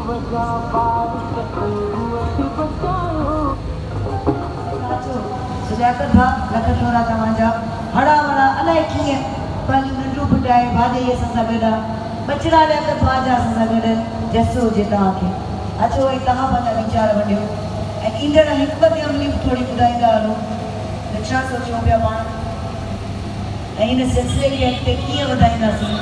اچو سجاڳ ڀاء لک ٿورا توهان جا هڙان وڙان الائي ڪيئن پنهنجون ننڊون ڦٽائي ڀاڄائي اسان سان گڏ آ ٻچڙا لياقت ڀاء جا اسان سان گڏ آهن جس هجي توهان کي اچو ۽ توهان پنهنجا ويچار ونڊيو ۽ ايندڙ حڪمت عملي به ٿوري ٻڌائيندا هلو ته ڇا سوچيون پيا پاڻ ۽ ان سلسلي کي اڳتي ڪيئن وڌائينداسين.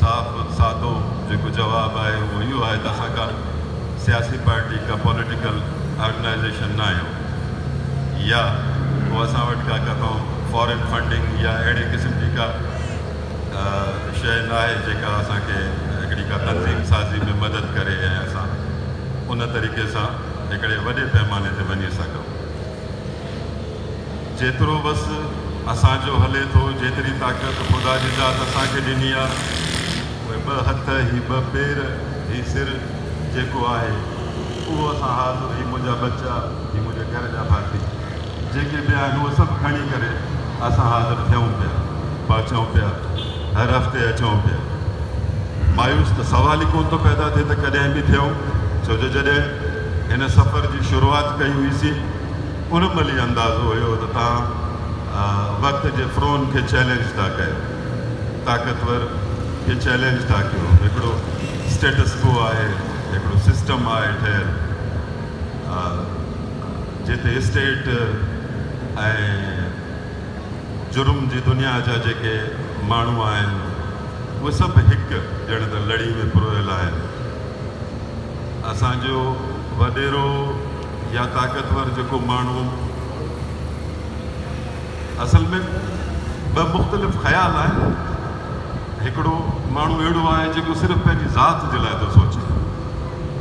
صاف سادو جيڪو جواب آهي اهو اهو آهي ته اسان ڪا سياسي پارٽي ڪا پوليٽيڪل آرگنائيزيشن نه آهيون يا ڪو اسان وٽ ڪا ڪٿان فارين فنڊنگ يا اهڙي قسم جي ڪا شيء نه آهي جيڪا اسان کي هڪڙي ڪا تنظيم سازي ۾ مدد ڪري ۽ اسان ان طريقي سان هڪڙي وڏي پيماني تي وڃي سگهون. جيترو وس اسان جو هلي ٿو، جيتري طاقت خدا جي ذات اسان کي ڏني آ، اهي ٻه هٿ، هي ٻه پير، هي سر جيڪو آهي، اهو اسان حاضر، هي منهنجا ٻچا، هي منهنجي گهر جا ڀاتي، جيڪي به آهن، اهي سڀ کڻي ڪري اسان حاضر ٿيون پيا، پهچون پيا، هر هفتي اچون پيا. مايوس ته سوال ئي ڪونه ٿو پيدا ٿئي ته ڪڏهن به ٿيون، ڇو جو جڏهن هن سفر جي شروعات ڪئي هئيسين، ان مهل ئي اندازو هيو ته توهان وقت جي فرعون کي چئلينج ٿا ڪيو، طاقتور کي چئلينج ٿا ڪيو. هڪڙو اسٽيٽس ڪو آهي، هڪڙو سسٽم آهي ٺهيل، جتي اسٽيٽ ۽ جرم جي دنيا جا جيڪي ماڻهو آهن، اهي سڀ هڪ ڄڻ ته لڙي ۾ پرويل آهن. اسان جو وڏيرو يا طاقتور جيڪو ماڻهو اصل ۾ ٻه مختلف خيال آهن. هڪڙو ماڻهو اهڙو آهي جيڪو صرف پنهنجي ذات جي لاء ٿو سوچي،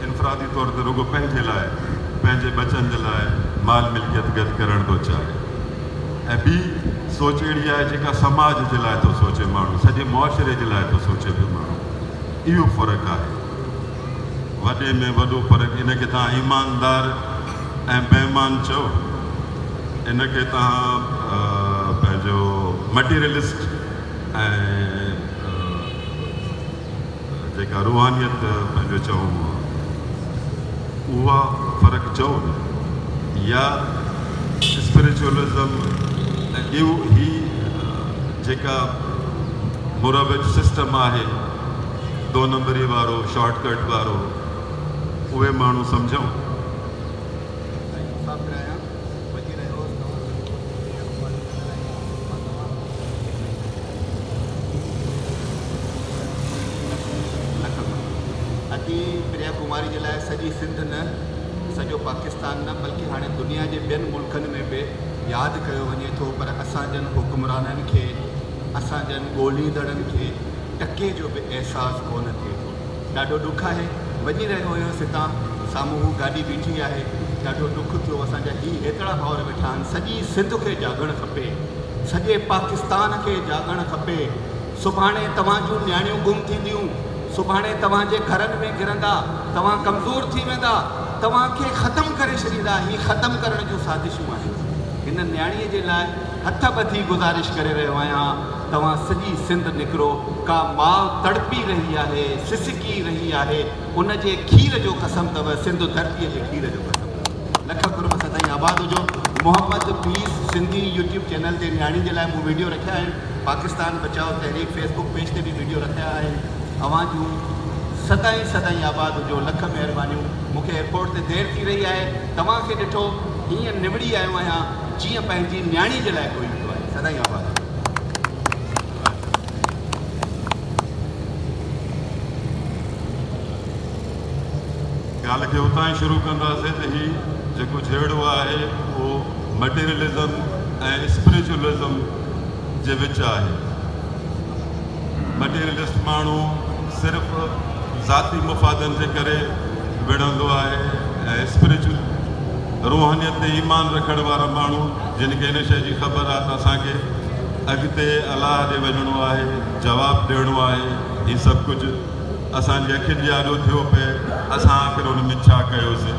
انفرادي طور تي رڳو پنهنجي لاء، پنهنجي ٻچن جي لاء مال ملڪيت گڏ ڪرڻ ٿو چاهي ۽ ٻي سوچ اهڙي آهي جيڪا سماج جي لاء ٿو سوچي ماڻهو، سڄي معاشري جي لاء ٿو سوچي پيو ماڻهو. اهو فرق آهي. وڏي ۾ وڏو فرق ان کي توهان ايماندار ۽ بي ايمان چئو، ان کي توهان پنهنجو مٽيريلسٽ ۽ جيڪا روحانيت پنهنجو چئون اها فرق چئو نه يا اسپريچوئلزم ۽ ٻيو هي جيڪا مروج سسٽم آهي دو نمبري وارو شارٽ ڪٽ وارو اهي ماڻهو سمجهون. سائين مسافر آهيان وڃي رهيو هوس توهان سان گڏ پريا ڪماري نظر آئي مان توهان کان لک قرب ادي پريا ڪماري جي لاء سڄي سنڌ نه سڄو پاڪستان نه بلڪه هاڻي دنيا جي ٻين ملڪن ۾ به ياد ڪيو وڃي ٿو پر اسان جن حڪمرانن کي اسان جن ڳوليندڙن کي ٽڪي جو به احساس ڪونه ٿئي ٿو. ڏاڍو ڏک آهي. وڃي رهيو هيس هتان سامهون هو گاڏي بيٺي آهي. ڏاڍو ڏک ٿيو. اسان جا هي هيترا ڀائر ويٺا آهن. سڄي سنڌ کي جاڳڻ کپي. سڄي پاڪستان کي جاڳڻ کپي. سڀاڻي توهان جون نياڻيون گم ٿينديون. سڀاڻي توهان جي گهرن ۾ گرندا. توهان ڪمزور ٿي ويندا. توهان کي ختم ڪري ڇڏيندا. هي ختم ڪرڻ جون سازشون آهن. هن نياڻيء جي لاء هٿ ٻڌي گذارش ڪري رهيو آهيان. توهان سڄي سنڌ نڪرو، ڪا ماء تڙپي رهي آهي، سسڪي رهي آهي، ان جي کير جو قسم اٿو، سنڌ ڌرتيء جي کير جو قسم اٿو. لک قرب سدائين آباد هجو. محمد پيس سنڌي يوٽيوب چينل تي نياڻين جي لاء مون ويڊيو رکيا آهن، پاڪستان بچاء تحريڪ فيس بڪ پيج تي به ويڊيو رکيا آهن، اوهان جون سدائين سدائين آباد هجو، لک مهربانيون، مون کي ايئرپورٽ تي دير ٿي رهي آهي، توهان کي ڏٺو هيئن نوڙي آيو آهيان جيئن پنهنجي نياڻي جي لاء ڪوئي ايندو آهي. سدائين آباد هجو. ڳالهه کي اتان ئي شروع ڪنداسين ته هي جيڪو جهيڙو آهي اهو مٽيريلزم ۽ اسپريچوئلزم جي وچ آهي. مٽيريلسٽ ماڻهو صرف ذاتي مفادن جي ڪري وڙهندو آهي ۽ اسپريچوئل روحانيت تي ايمان رکڻ وارا ماڻهو جن کي ان شيء جي خبر آهي ته اسان کي اڳتي الله ڏي وڃڻو آهي، جواب ڏيڻو آهي، هي سڀ ڪجهه اسان جي اکين جي آڏو ٿيو پئي، اسان آخر ان ۾ ڇا ڪيوسين؟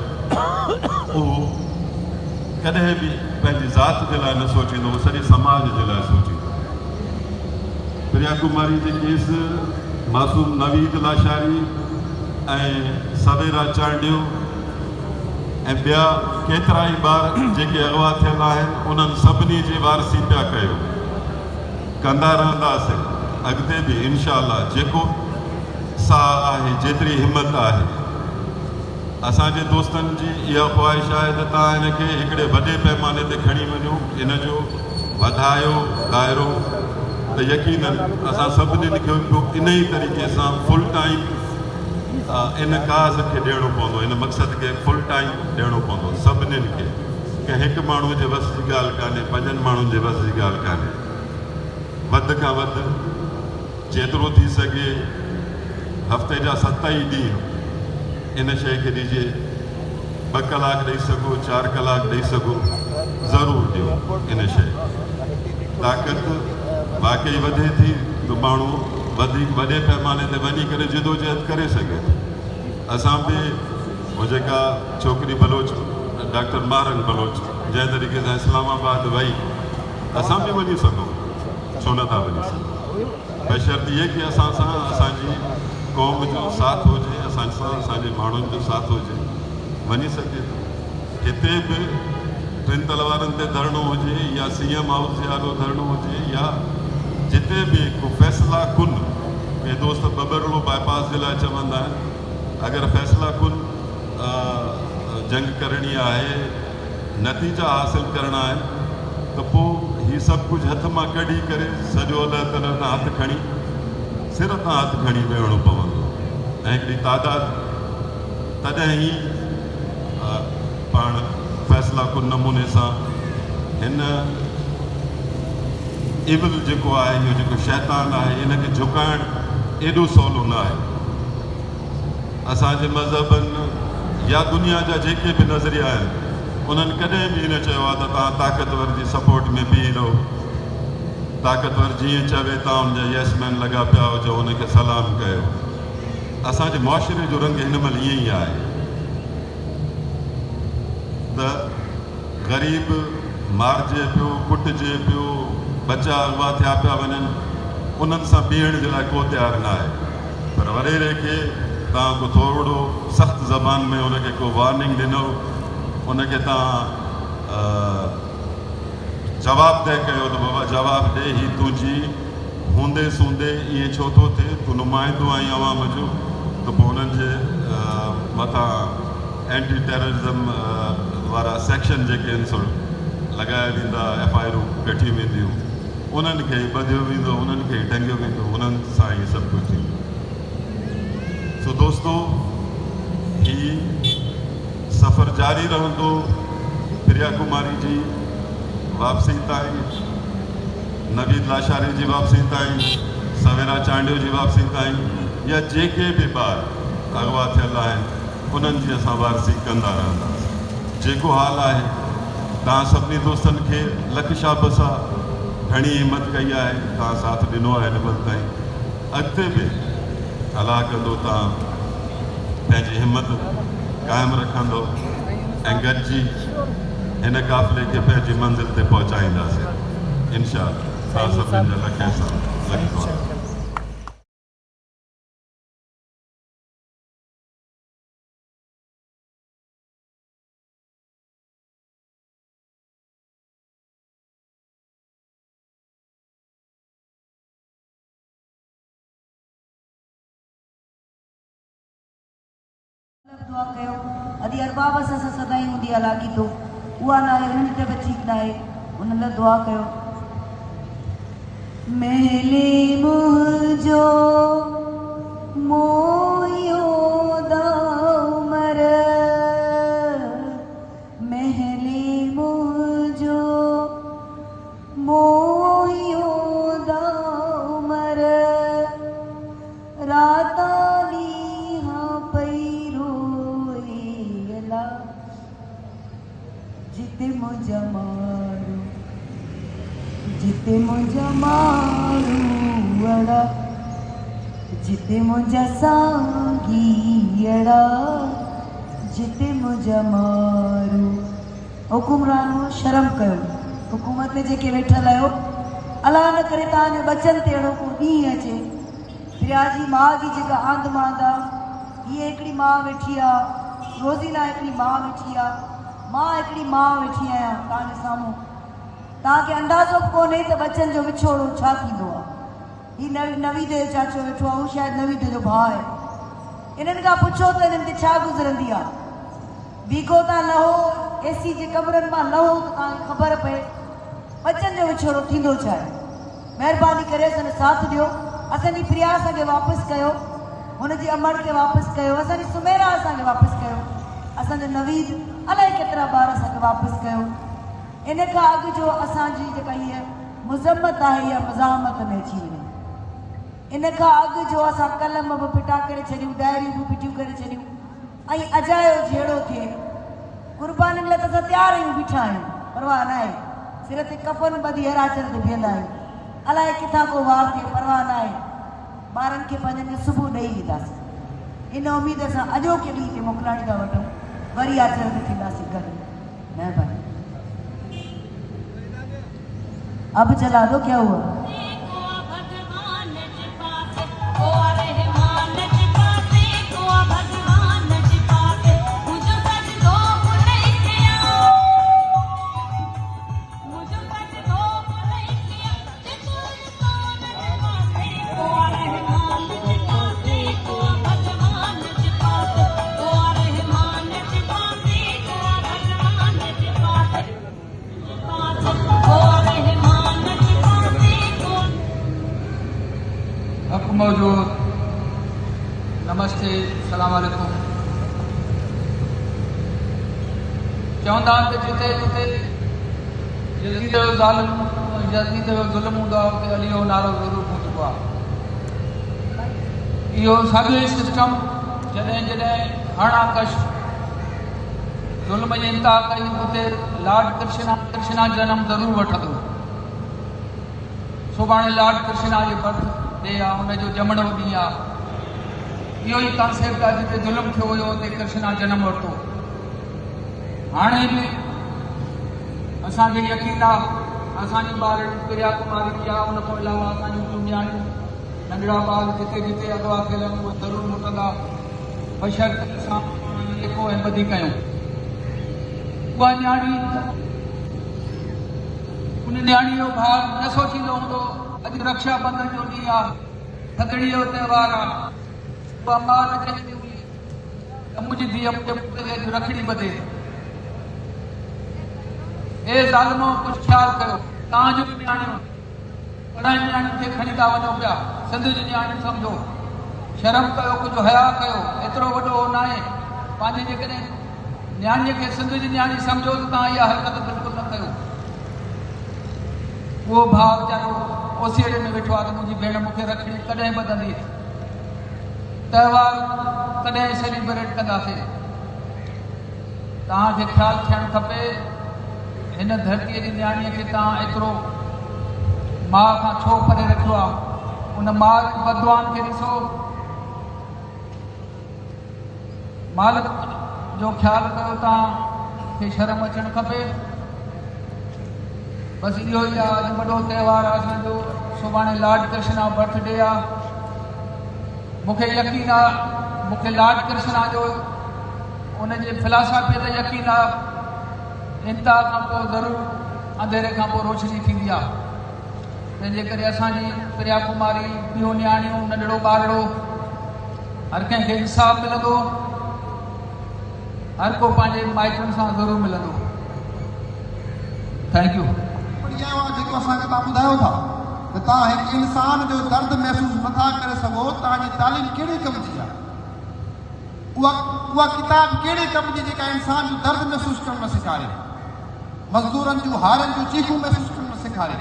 اهو ڪڏهن به پنهنجي ذات جي لاء نه سوچيندو، هو سڄي سماج جي لاء سوچيندو. پريا ڪماري جي ڪيس، معصوم نويد لاشاري ۽ سويرا چانڊيو ۽ ٻيا ڪيترائي ٻار جيڪي اغوا ٿيل آهن، انهن سڀني جي وارثي پيا ڪيو. ڪندا رهنداسين اڳتي به انشاء الله جيڪو ساهه آهي جيتري همت آهي اسان جي دوستن جي اها خواهش آهي ته توهان ان کي هڪڙي وڏي پيماني تي کڻي وڃو ان جو وڌايو دائرو ته يقينن اسان سڀني کي به ان ئي طريقي سان فل ٽائيم ان ڪاز کي ڏيڻو پوندو ان مقصد کي فل ٽائيم ڏيڻو پوندو سڀني کي. ڪنهن هڪ ماڻهوء جي وس جي ڳالهه ڪانهي، پنجن ماڻهن جي وس جي ڳالهه ڪانهي. وڌ کان وڌ جيترو ٿي سگهي هفتي جا ست ئي ڏينهن ان شيء کي ڏجي. ٻه ڪلاڪ ڏئي سگهو، چار ڪلاڪ ڏئي سگهو، ضرور ڏيو ان شيء کي. طاقت واقعي وڌي ٿي ته ماڻهو وڌيڪ وڏي پئماني تي وڃي ڪري جدوجهد ڪري سگهي ٿو. اسان به هو جيڪا ڇوڪري بلوچ ڊاڪٽر ماهه رنگ بلوچ جنهن طريقي سان اسلام آباد وئي اسان به وڃي سگهون ڇو نه ٿا وڃي سگهون بشرط اهي ڪي اسان سان اسان جي قوم جو ساٿ هجي اسان سان اسان جي ماڻهن جو ساٿ هجي وڃي سگهجي ٿو هتي به ٽن تلوارن تي ڌرڻو هجي يا سي ايم هائوس جي آڏو ڌرڻو هجي يا جتي به ڪو فيصلا ڪن ڪي دوست ٻٻرڙو باء پاس جي لاء چوندا آهن اگر فيصلا ڪن جنگ ڪرڻي آهي، نتيجا حاصل ڪرڻا آهن ته پوء هي سڀ ڪجهه هٿ مان ڪڍي ڪري سڄو الهه تلهه تان هٿ کڻي سر تان هٿ کڻي ويهڻو پوندو ۽ هڪڙي تعداد تڏهن ئي پاڻ فيصلا ڪن نموني سان هن Evil جيڪو آهي اهو جيڪو شيطان آهي ان کي جهڪائڻ ايڏو سولو نه آهي. اسان جي مذهبن يا دنيا جا جيڪي به نظريا آهن انهن ڪڏهن به نه چيو آهي ته توهان طاقتور جي سپورٽ ۾ بيهي رهو، طاقتور جيئن چوي توهان ان جا ييس مين لڳا پيا هجو ان کي سلام ڪيو. اسان جي معاشري جو رنگ هن مهل ائين ئي آهي ته غريب مارجي پيو، ڪٽجي پيو، ٻچا اغوا ٿيا پيا وڃن، انهن سان بيهڻ جي لاء ڪو تيار نه آهي. پر وڏيري کي توهان ڪو ٿورڙو سخت زبان ۾ ان کي ڪو وارننگ ڏنو، ان کي توهان جوابده ڪيو ته بابا جواب ڏي، هي تنهنجي هوندي سوندي ائين ڇو ٿو ٿئي، تون نمائندو آهين عوام جو، ته پوء انهن جي مٿان اينٽي ٽيررزم وارا سيڪشن جيڪي آهن سو لڳايا ويندا، ايف I آرون ڪٺيون وينديون. انهن کي ئي ٻڌيو ويندو، انهن کي ئي ٽنگيو ويندو، انهن سان ئي سڀ ڪجهه ٿيندو. سو دوستو هي سفر جاري رهندو، پريا ڪماري جي واپسي تائين، نويد لاشاري جي واپسي تائين، سويرا چانڊيو جي واپسي تائين يا جيڪي به ٻار اغوا ٿيل آهن انهن جي اسان وارثي ڪندا رهنداسين. جيڪو حال آهي. توهان سڀني دوستن کي لک شابس آ گهڻي همت ڪئي آهي توهان ساٿ ڏنو آهي هن مهل تائين اڳتي به الله ڪندو توهان پنهنجي همت قائم رکندو ۽ گڏجي هن قافلي کي پنهنجي منزل تي پهچائينداسين انشاء الله توهان سڀني جا لک احسان لک ٿورا. دعا ڪيو ادي ارباب اسان سان سدائين هوندي آ لاڳيتو اها ناهي انهن جي طبيعت ٺيڪ ناهي انهن لاء دعا ڪيو. محلي منهنجو موهيو دامر محلي منهنجو موهيو دامر راتا ڏينهن پئي روئي الا جتي منهنجا مارو جتي منهنجا مارو اڙا جتي منهنجا سانگيئڙا، جتي منهنجا مارو. حڪمرانو شرم ڪيو، حڪومت ۾ جيڪي ويٺل آهيو، الله نه ڪري توهان جي ٻچن تي اهڙو ڪو ڏينهن اچي. پريا جي ماء جي جيڪا آنڌ مانڌ آ، هيء هڪڙي ماء ويٺي آ، روزينا هڪڙي ماء ويٺي آ، مان هڪڙي ماء ويٺي آهيان توهان جي سامهون. توهان کي اندازو به ڪونهي ته ٻچن جو وڇوڙو ڇا ٿيندو آ. هي نويد جو چاچو ويٺو آ، هو شايد نويد جو ڀاء آهي. انهن کان پڇو ته انهن تي ڇا گذرندي آ. ويگو تان لهو، اي سي جي ڪمرن مان لهو ته توهان کي خبر پئي ٻچن جو وڇوڙو ٿيندو ڇا آهي. مهرباني ڪري اسان جو ساٿ ڏيو، اسان جي پريا اسان کي واپس ڪيو، هن جي امڙ کي واپس ڪيو، اسان جي سميرا اسان کي واپس ڪيو، اسان جو نويد، الائي ڪيترا ٻار اسان کي واپس ڪيو. ان کان اڳ جو اسان جي جيڪا هيء مذمت آهي اها مزاحمت ۾ اچي وڃي. ان کان اڳ جو اسان قلم به ڦٽا ڪري ڇڏيون، ڊائريون به ڦٽيون ڪري ڇڏيون ۽ اجايو جهيڙو ٿئي. قربانين لاء ته اسان تيار آهيون، بيٺا آهيون، پرواهه ناهي. سر تي ڪفن ٻڌي هر آچر تي بيهندا آهيون. الائي ڪٿان ڪو وار ٿئي، پرواهه ناهي. ٻارن کي پنهنجن کي صبح ڏئي وينداسين. ان اميد سان اڄوڪي ڏينهن تي موڪلاڻي ٿا وٺون. وري آچر تي ٿينداسين گڏ. مهرباني. اب جلا دو ڪيا هوا. حق موجود نمستي سلام عليڪم چوندا آهن ته جتي جتي يزيد جو ظالم يزيد جو ظلم هوندو آهي اتي علي جو نعرو ضرور گونجبو آهي اهو ساڳيو ئي سسٽم جڏهن جڏهن هرڻاڪش ظلم جي انتها ڪئي اتي لارڊ ڪرشنا ڪرشنا جنم ضرور وٺندو. سڀاڻي لارڊ ڪرشنا جي برٿ ڊي آ ان جو ڄمڻ جو ڏينهن آ. اهو ئي ڪانسيپٽ آ جتي ظلم ٿيو هيو اتي ڪرشنا جنم ورتو. هاڻي به اسان کي يقين آ اسان جي ٻارڙي پريا ڪماري يا ان کان علاوه اسان جون ٻيون نياڻيون ننڍڙا ٻار جتي جتي اغوا ٿيل آهن اهي ضرور موٽندا بشرط اسان پاڻ ۾ ايڪو ۽ ٻڌي ڪيون. اها نياڻي ان نياڻي جو ڀاء نه سوچيندو هوندو اڄ رڪشا بنڌن جو ڏينهن آ ٿڌڙي جو تهوار آ اها ماء نه چوندي هئي ته منهنجي ڌيء منهنجي پٽ کي اڄ رکڙي ٻڌي. اي ظالمو ڪجهه خيال ڪيو توهان جون به نياڻيون پراين نياڻين کي کڻي ٿا وڃو پيا، سنڌ جون نياڻيون سمجهو، شرم ڪيو ڪجهه حياء ڪيو، ايترو وڏو هو ناهي، پنهنجي جيڪڏهن نياڻيء کي سنڌ جي نياڻي سمجهو ته توهان اها حرڪت بلڪل نه ڪيو. اهو ڀاء ويچارو اوسيئڙي ۾ ويٺو آهي ته منهنجي ڀيڻ مون کي رکڙي ڪڏهن ٻڌندي، تهوار ڪڏهن سيليبريٽ ڪنداسين. توهان کي خيال ٿيڻ کپي هن ڌرتيء جي نياڻيء کي توهان ايترو ماء کان ڇو پري رکيو آ؟ ان ماء جي بددعائن کي ڏسو. مالڪ جو خيال ڪيو توهان کي شرم اچڻ کپي. بس اهو ئي آ اڄ وڏو تهوار آ اسان جو سڀاڻي لارڊ ڪرشنا برٿ ڊي آ. مون کي يقين آ مون کي لارڊ ڪرشنا جو ان جي فلاسافيء تي يقين آ. انتها کان پوء ضرور انڌيري کان پوء روشني ٿيندي آ. تنهن جي ڪري اسان جي پريا ڪماري، ٻيون نياڻيون، ننڍڙو ٻارڙو، هر ڪنهن کي انصاف ملندو. هر ڪو پنهنجي مائٽن سان ضرور ملندو. Thank you. پڙهي آيو آهيان جيڪو اسان کي توهان ٻڌايو ٿا ته توهان هڪ انسان جو درد محسوس نٿا ڪري سگهو توهان جي تعليم ڪهڙي ڪم جي آهي اها اها ڪتاب ڪهڙي ڪم جي جيڪا انسان جو درد محسوس ڪرڻ نه سيکاري مزدورن جون هارين جون چيخون محسوس ڪرڻ نه سيکاري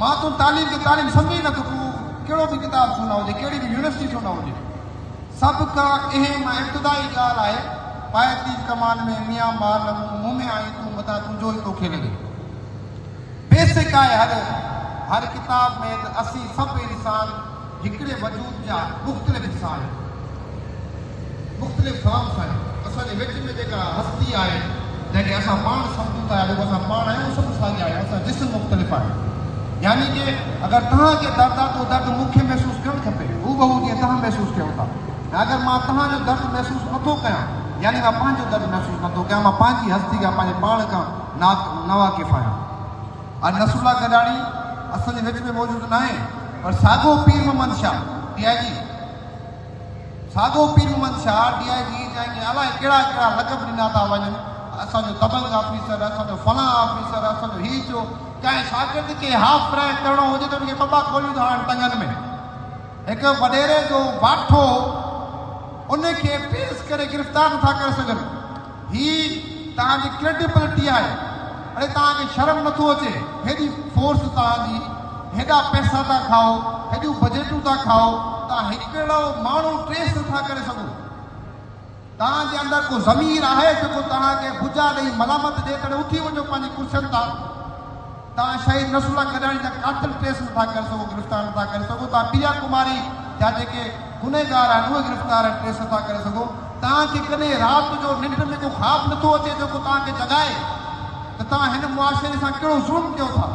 مان تون تعليم کي تعليم سمجهي ئي نٿو پوء ڪهڙو به ڪتاب ڇو نه هجي ڪهڙي به يونيورسٽي ڇو نه هجي سڀ کان اهم ۽ ابتدائي ڳالهه آهي، پائي تير ڪمان ۾ ميان مار نه مون، مون ۾ آهين تون متان تنهنجو ئي توکي لڳي. بيسڪ آهي هر هر ڪتاب ۾ ته اسين سڀ انسان هڪڙي وجود جا مختلف حصا آهيون. مختلف فارمس آهيون. اسان جي وچ ۾ جيڪا هستي آهي، جنهن کي اسان پاڻ سمجهون ٿا يا جيڪو اسان پاڻ آهيون، اهو سڀ ساڳيا آهيون. اسان جسم مختلف آهن. يعني ڪه اگر توهان کي درد آهي ته اهو درد مون کي محسوس ڪرڻ کپي، هوبهو جيئن توهان محسوس ڪيو ٿا. ۽ اگر مان توهان جو درد محسوس نٿو ڪيان، يعني مان پنهنجو درد محسوس نٿو ڪيان، مان پنهنجي هستي کان، پنهنجي پاڻ کان ناواقف آهيان. اڄ نصرالله گڏاڻي اسان جي وچ ۾ موجود ناهي پر ساڳو پير محمد شاهه ڊي I جي ساڳو پير محمد شاهه ڊي I جي جنهن کي الائي ڪهڙا ڪهڙا لقب ڏنا ٿا وڃن اسان جو دبنگ آفيسر اسان جو فلان آفيسر اسان جو هي ٿيو ڪنهن شاگرد کي هاف فرائي ڪرڻو هجي ته ان کي ٻه ٻه گوليون ٿا هڻن ٽنگن ۾ هڪ وڏيري جو واٺو ان کي ٽريس ڪري گرفتار نٿا ڪري سگهن. هي توهان جي ڪريڊيبلٽي آهي. اڙي توهان کي شرم نٿو اچي هيڏي فورس توهان جي هيڏا پئسا ٿا کائو هيڏيون بجيٽون ٿا کائو توهان هڪڙو ماڻهو ٽريس نٿا ڪري سگهو. توهان جي اندر ڪو ضمير آهي جيڪو توهان کي بجا ڏئي ملامت ڏئي ته اڙي اٿي وڃو پنهنجي ڪرسين تان. توهان شهيد نصرالله گڏاڻي جا قاتل ٽريس نٿا ڪري سگهو، گرفتار نٿا ڪري سگهو، توهان پريا ڪماري جا جيڪي گنهگار آهن اهي گرفتار ۽ ٽريس نٿا ڪري سگهو، توهان کي ڪڏهن رات جو ننڊ ۾ ڪو خواب نٿو اچي جيڪو توهان کي جڳائي ته توهان هن معاشري سان ڪهڙو ظلم ڪيو ٿا.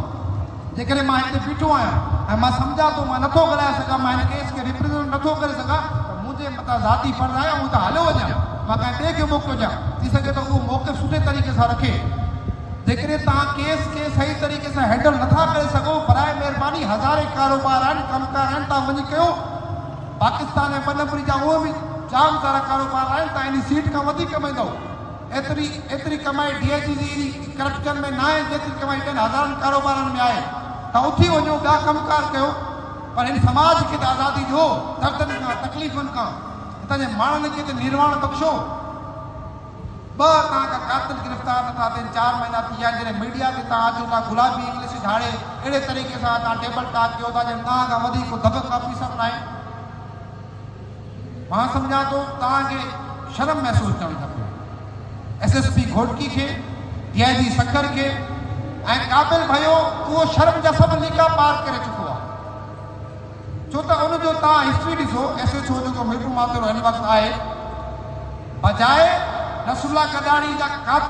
جيڪڏهن مان هتي بيٺو آهيان ۽ مان سمجهان ٿو مان نٿو ڳالهائي سگهان، مان هن ڪيس کي ريپريزنٽ نٿو ڪري سگهان ته منهنجي مٿان ذاتي فرض آهي آئون هتان هليو وڃان، مان ڪنهن ٻئي کي موقعو ڏيان، ٿي سگهي ٿو اهو موقف سٺي طريقي سان رکي. جيڪڏهن توهان ڪيس کي صحيح طريقي سان هينڊل نٿا ڪري سگهو، براء مهرباني هزارين ڪاروبار آهن، ڪم ڪار آهن، توهان وڃي ڪيو. پاڪستان ۾ ٻه نمبري جا هونئن به جام سارا ڪاروبار آهن، توهان انهي سيٽ کان وڌيڪ ڪمائيندؤ. ايتري ايتري ڪمائي ڊي I جي جي انهي ڪرپشن ۾ ناهي جيتري ڪمائي ٻين هزارن ڪاروبارن ۾ آهي. توهان اٿي وڃو، ٻيا ڪم ڪار ڪيو، پر هن سماج کي ته آزادي ڏيو، دردن کان، تڪليفن کان، هتان جي ماڻهن کي ته نرواڻ بخشو. ٻه توهان کان قاتل گرفتار نٿا ٿين چار مهينا ٿي ويا آهن جڏهن ميڊيا تي توهان اچو ٿا گلابي انگلش جهاڙي اهڙي طريقي سان توهان ٽيبل ٽاڪ ڪيو ٿا ڄڻ توهان کان وڌيڪ ڪو دبنگ آفيسر ناهي مان سمجهان ٿو توهان کي شرم محسوس ٿيڻ کپي ايس ايس پي گهوٽڪي کي ڊي I جي سکر کي ۽ قابل ڀيو اهو شرم جا سڀ ليڪا پار ڪري چڪو آهي ڇو ته ان جو توهان هسٽري ڏسو، ايس ايڇ او جيڪو ميرپور ماٿيلو هن وقت آهي، بجاء نصرالله گڏاڻي جا قاتل.